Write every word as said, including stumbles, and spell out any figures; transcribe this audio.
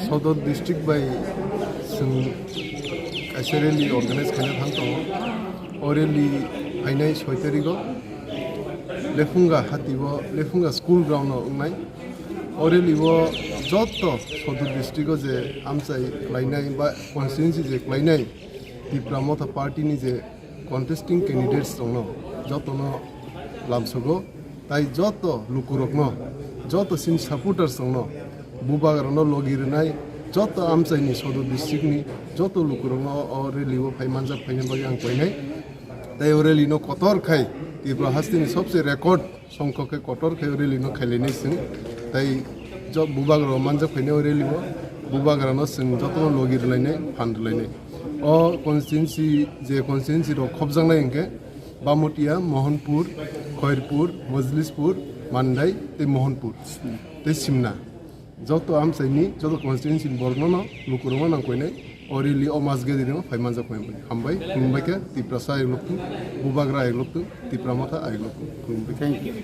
Sodor district bai chwng kaisa rally organize khaina thang tongo. O rally phainai soi tarigo Lephunga hati o, Lephunga school ground o wngnai. O rally o joto Sodor district o je amchai khlainai ba constituency je khlainai Tipra Motha party ni je contesting candidates tongno jotono lamsogo, tai joto lukurokno, joto chini supporters tongno, bubagrano logi rwnai, joto amchaini Sodor district ni joto lukurokno o rally o phai manjak phaina bagwi ang koinai. Tai o rally no kotor khai Tripura hasteni sobse record songkho khe kotor khe rally no khailainai chwng. Tai jo bubagra manjak phainai o rally o, bubagra no chwng jotono logi rwlainai, phan rwlainai. O constituency, je constituency rok khopjaknai hwnkhe Bamutia, Mohanpur, Khairpur, Majlispur, Mandai tei Mohanpur tei Simna. Joto amchaini, joto constituency ni borokno no lukurokno nang koinai o rally o mass gathering o phai manjak phai. Hambai, khulumbai khe Tiprasa ayuk lokthung, bubagra ayuk lokthung, Tipra Motha ayuk lokthung. Khulumbai. Thank you.